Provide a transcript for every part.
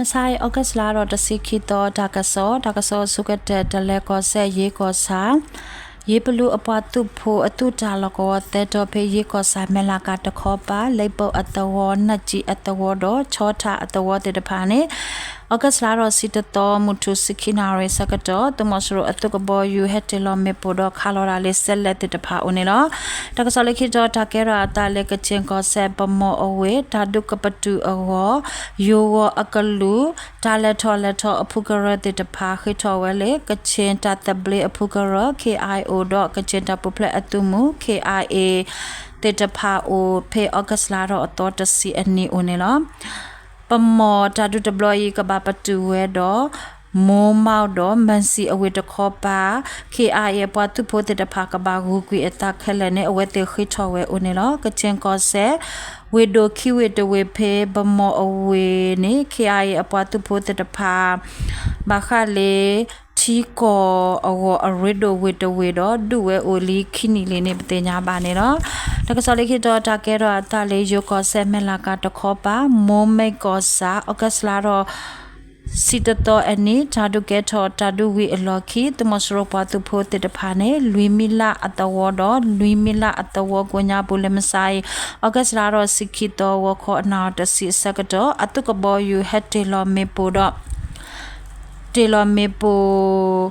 မဆါအံၤ August လါဒီးတဆံခံသီ တၢ်ကစီၣ်, တၢ်ကစီၣ်အဆိကတၢၢ် တလဲၤကီၢ်စဲၣ် ယ့ကီၢ်ဆၣ်, ယ့ပလူးအပှၤသုးဖိအသုးတၢ်လီၢ်ကဝီၤသၢတီၤဖဲ ယ့ကီၢ်ဆၣ် မဲၢ်လးကၤတခီပၤ လ့ပိၢ်အသဝီ, နၢ်ကၠံအသဝီဒီး ဆီထၣ်အသဝီသ့ၣ်တဖၣ်န့ၣ် August လါဒီးဆံတသီ မုၢ်ထူၣ်ဆံခံနၣ်ရံၣ်ဆၢကတီၢ် သုးမီၤစိရိၤအသုးကဘီယူၤ ဟဲတ့ၢ်လီၤမ့ၣ်ပိၢ်ဒီးခးလီၤဒၣ်လၢ စဲလဲၣ်သ့ၣ်တဖၣ်အိၣ်န့ၣ်လီၤ. တၢ်ကစီၣ်လၢခံတီၤ တၢ်ကဲထီၣ်အသးလၢ ကခ့ၣ်ကီၢ်စဲၣ် ပမီၤအဝ့ၢ် တၢ်ဒုးကပတုာ်အဂီၢ် ယိၤဂီၤအကလူး တၢ်လဲၤထီၣ်လဲၤထီအဖုကရၢသ့ၣ်တဖၣ် ဃ့ထီၣ်ဝဲလၢ ကခ့ၣ်တၢ်သဘျ့အဖုကရၢ K I O ဒီး ကခ့ၣ်တၢ်ပူၤဖျဲးအသုးမုၢ် K I A သ့ၣ်တဖၣ်အိၣ်ဖဲ August လါဒီးအသီတဆံအနံၤအိၣ်န့ၣ်လီၤ. ပမီၤတၢ်ဒုးတဘျီအံၤ ကဘၣ်ပတုာ်ဝဲဒီး မိၢ်မၢ်ဒီး မၢၣ်စံၣ်အဝ့ၢ်တခီပၤ K I A အပှၤသုးဖိသ့ၣ်တဖၣ် ကဘၣ်ဂုာ်ကွံာ်အသးခဲလၢာ်န့ၣ် အဝဲသ့ၣ်ဃ့ထီၣ်ဝဲအိၣ်န့ၣ်လီၤ. ကခ့ၣ်ကီၢ်စဲၣ် ဝ့ၢ်ဒိၣ်ခံဝ့ၢ်တဝ့ၢ်ဖဲ ပမီၤအဝ့ၢ်န့ၣ် K I A အပှၤသုးဖိသ့ၣ်တဖၣ် ဘၣ်ဃးလၢ ထံကီၢ်အဂီၢ်အရ့ဒိၣ်ဝ့ၢ်တဝ့ၢ်ဒီး ဒုးဝဲအိၣ်လံခံနံၣ်လံန့ၣ် ပသ့ၣ်ညါဘၣ်န့ၣ်လီၤ. တၢ်ကစီၣ်လၢခံတီၤ တၢ်ကဲထီၣ်အသးလၢ ယိၤကီၢ်စဲၣ် မဲၢ်လးကၤတခီပၤ မိၢ်မ့ၢ်ကီၢ်ဆၣ် August လါဒီး ဆံတသီအနံၤ တၢ်ဒုးကဲထီၣ်တၢ်ဒုးဝံၤအလီၢ်ခံ သုးမီၤစိရိၤပှၤသုးဖိသ့ၣ်တဖၣ်န့ၣ် လွံၢ်မံလးအသဝီဒီး လွံၢ်မံလးအသဝီကိးညါပူၤလၢမဆါအံၤ August လါဒီးဆံခံသီ ဂီၤခီအနၣ်ရံၣ်တဆံအဆၢကတီၢ် အသုးကဘီယူၤဟဲတ့ၢ်လီၤမ့ၣ်ပိၢ်ဒီး တ့ၢ်လီၤမ့ၣ်ပိၢ်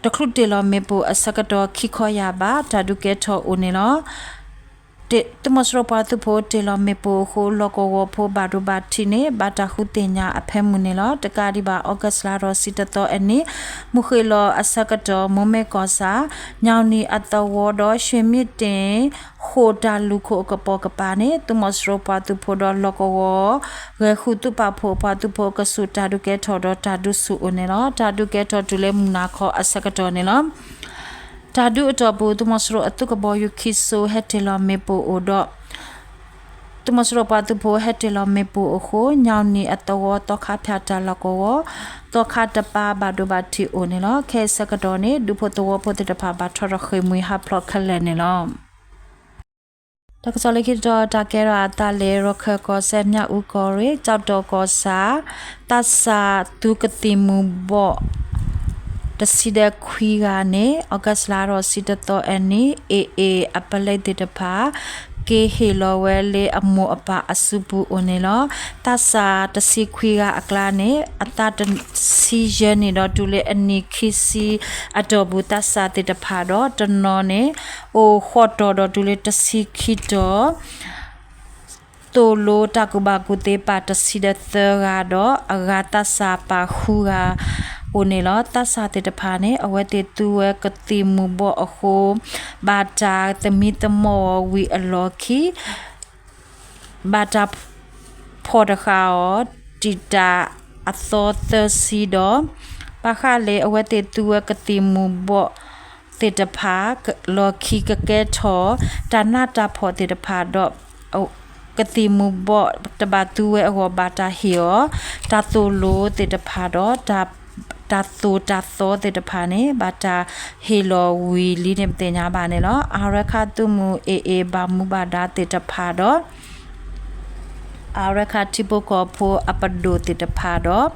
တချုးတ့ၢ်လီၤမ့ၣ်ပိၢ်အဆၢကတီၢ် ခံခီယၢ်ဘး တၢ်ဒုးကဲထီၣ်အိၣ်န့ၣ်လီၤ. သုးမီၤစိရိၤပှၤသုးဖိတ့ၢ်လီၤမ့ၣ်ပိၢ်အဃိ လီၢ်ကဝီၤဖိဘၣ်ဒိဘၣ်ထံးန့ၣ် ဘၣ်တၢ်ဃုသ့ၣ်ညါအဖၢမုၢ်န့ၣ်လီၤ. တကးဒံးဘၣ် August လါဒီးဆံတသီအနံၤ မုၢ်ဃ့ၢ်လီၤအဆၢကတီၢ် မိၢ်မ့ၢ်ကီၢ်ဆၣ် ညၣ်နံၣ်အသဝီဒီး ရွှေမြင့်တင် ဃိာ်တၢ်လူၢ်ခိၣ်အကပိာ်ကပၤန့ၣ် သုးမီၤစိရိၤပှၤသုးဖိဒီးလီၢ်ကဝီၤ ဂဲၤဃုာ်သုးပာ်ဖှိၣ်အပှၤသုးဖိအကဆူး တၢ်ဒုးကဲထီၣ်ဒီးတၢ်ဒုးဆူၣ်အိၣ်န့ၣ်လီၤ. တၢ်ဒုးကဲထီၣ်တုၤလၢမုၢ်နၤခီအဆၢကတီၢ်န့ၣ်လီၤ. တၢ်ဒုးအတီၢ်ပူၤ သုးမီၤစိရိၤအသုးကဘီယူၤခံစိၤ ဟဲတ့ၢ်လီၤမ့ၣ်ပိၢ်အိၣ်ဒီး သုးမီၤစိရိၤပှၤသုးဖိဟဲတ့ၢ်လီၤမ့ၣ်ပိၢ်အဃိ ညၣ်နံၣ်အသဝီ သီခါဖၠၣ်တၢ်လီၢ်ကဝီၤ သီခါတပၤဘၣ်ဒိဘၣ်ထံးအိၣ်န့ၣ်လီၤ. ခဲအံၤဆၢကတီၢ်န့ၣ် ဒူဖိသဝီဖိသ့ၣ်တဖၣ် ဘၣ်ထီၣ်ထီၣ်ဃ့ၢ်မှံဟးဖျိးခဲလၢာ်န့ၣ်လီၤ. တၢ်ကစီၣ်လၢခံတတီၤ တၢ်ကဲထီၣ်အသးလၢ ရခၢၣ်ကီၢ်စဲၣ် မၠၣ်အူကီၢ်ရ့ၣ် ကၠီၣ်တီၣ်ကီၢ်ဆၣ် သးစၢ်သုးကသံၣ်မူၤဘှီး တဆံဒီးခွံဂၤန့ၣ် August လါဒီးဆံတသီအနံၤ AA အပလဲသ့ၣ်တဖၣ် က့ၤဟ့ၣ်လီၤဝဲလၢအမိၢ်အပၢ်အစုပူၤအိၣ်န့ၣ်လီၤ. သးစၢ်တဆံခွံဂၤအကျါန့ၣ် အသးတဆံယဲၢ်နံၣ်ဒီးတုၤလၢအနံၣ်ခံဆံအတီၢ်ပူၤ သးစၢ်သ့ၣ်တဖၣ်ဒီး တနီၤန့ၣ် အိၣ်ဃိးတီၤဒီးတုၤလၢတဆံခံတီၤ သိၣ်လိတၢ်ကူၣ်ဘၣ်ကူၣ်သ့ပၣ်တဆံဒီးသၢဂၤဒီး အဂၤသးစၢ်ပၣ်ဃုဂၤအိၣ်န့ၣ်လီၤ. သးစၢ်သ့ၣ်တဖၣ်န့ၣ် အဝဲသ့ၣ်သူဝဲကသံၣ်မူၤဘှီးအဃိ ဘၣ်တၢ်သမံသမိးအီၤဝံၤအလီၢ်ခံ ဘၣ်တၢ်ဖီၣ်တဃာ်အီၤ တံာ်တာ်အသီသၢဆံဒီး ဘၣ်ဃးလၢအဝဲသ့ၣ်သူဝဲကသံၣ်မူၤဘှီးသ့ၣ်တဖၣ် လီၢ်ခံကကဲထီၣ် တၢ်နးတၢ်ဖှီၣ်သ့ၣ်တဖၣ်ဒီး ကသံၣ်မူၤဘှီးတဘၣ်သူဝဲအဂီၢ် ဘၣ်တၢ်ဟ့ၣ်အီၤ တၢ်သိၣ်လိသ့ၣ်တဖၣ်ဒီး တၢ်သိၣ်တၢ်သီသ့ၣ်တဖၣ်န့ၣ် ဘၣ်တၢ်ဟ့ၣ်လီၤဝံၤလံန့ၣ် ပသ့ၣ်ညါဘၣ်န့ၣ်လီၤ. အါရခၣ်သုးမုၢ် AA ဘၣ်မူဘၣ်ဒါသ့ၣ်တဖၣ်ဒီး အါရခၣ်ထံဖိကီၢ်ဖိအပဒိၣ်သ့ၣ်တဖၣ်ဒီး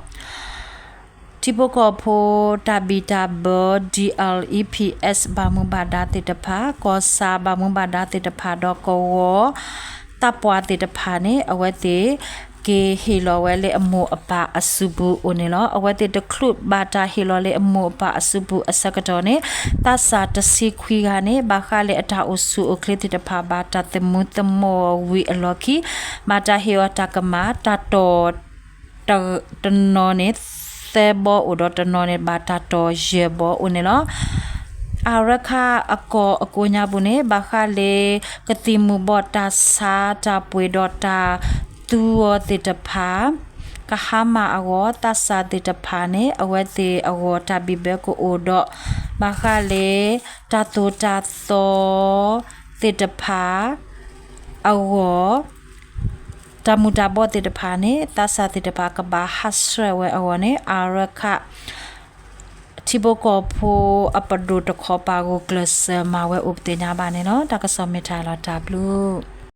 ထံဖိကီၢ်ဖိတၢ်ဘံၣ်တၢ်ဘၢ D L E P S ဘၣ်မူဘၣ်ဒါသ့ၣ်တဖၣ် ကီၢ်ဆၣ်ဘၣ်မူဘၣ်ဒါသ့ၣ်တဖၣ်ဒီးကဝီၤ သးပှၢ်သ့ၣ်တဖၣ်န့ၣ် အဝဲသ့ၣ် က့ၤဟ့ၣ်လီၤဝဲလၢအမိၢ်အပၢ်အစုပူၤအိၣ်န့ၣ်လီၤ. အဝဲသ့ၣ်တချုးဘၣ်တၢ်ဟ့ၣ်လီၤလၢအမိၢ်အပၢ်အစုပူၤအဆၢကတီၢ်န့ၣ် သးစၢ်တဆံခွံဂၤန့ၣ် ဘၣ်ဃးလၢအတၢ်အိၣ်ဆူၣ်အိၣ်ချ့သ့ၣ်တဖၣ် ဘၣ်တၢ်သမံသမိးဝံၤအလီၢ်ခံ ဘၣ်တၢ်ဟ့ၣ်အီၤတၢ်ကမၣ် တၢ်တီၢ် တနီၤန့ၣ် သၢဘီအိၣ်ဒီးတနီၤန့ၣ် ဘၣ်တၢ်တီၢ်ယဲၢ်ဘီအိၣ်န့ၣ်လီၤ. အါရခၣ်အကီၢ်အကိးညါပူၤန့ၣ် ဘၣ်ဃးလၢ ကသံၣ်မူၤဘှီးတၢ်ဆါတၢ်ပှ့ၤဒီးတၢ်သူအီၤသ့ၣ်တဖၣ် ကဟါမၢ်အဂီၢ် သးစၢ်သ့ၣ်တဖၣ်န့ၣ် အဝဲသ့ၣ်အဂီၢ်တၢ်ဘံၣ်ဘၢကအိၣ်ဒီး ဘၣ်ဃးလၢ တၢ်သိၣ်တၢ်သီသ့ၣ်တဖၣ် အဂီၢ် တၢ်မူၤတၢ်ဘှီးသ့ၣ်တဖၣ်န့ၣ် သးစၢ်သ့ၣ်တဖၣ်ကဘၣ်ဟးဆှဲးဝဲအဂီၢ်န့ၣ် အါရခၣ် ထံဖိကီၢ်ဖိအပဒိၣ်တခီပၤ ဂုာ်ကျဲးစၢးမၤဝဲအိၣ်ပသ့ၣ်ညါဘၣ်န့ၣ်လီၤ. တၢ်ကစီၣ်မ့ၢ်တၢ်လီၤတၢ်ဘျုး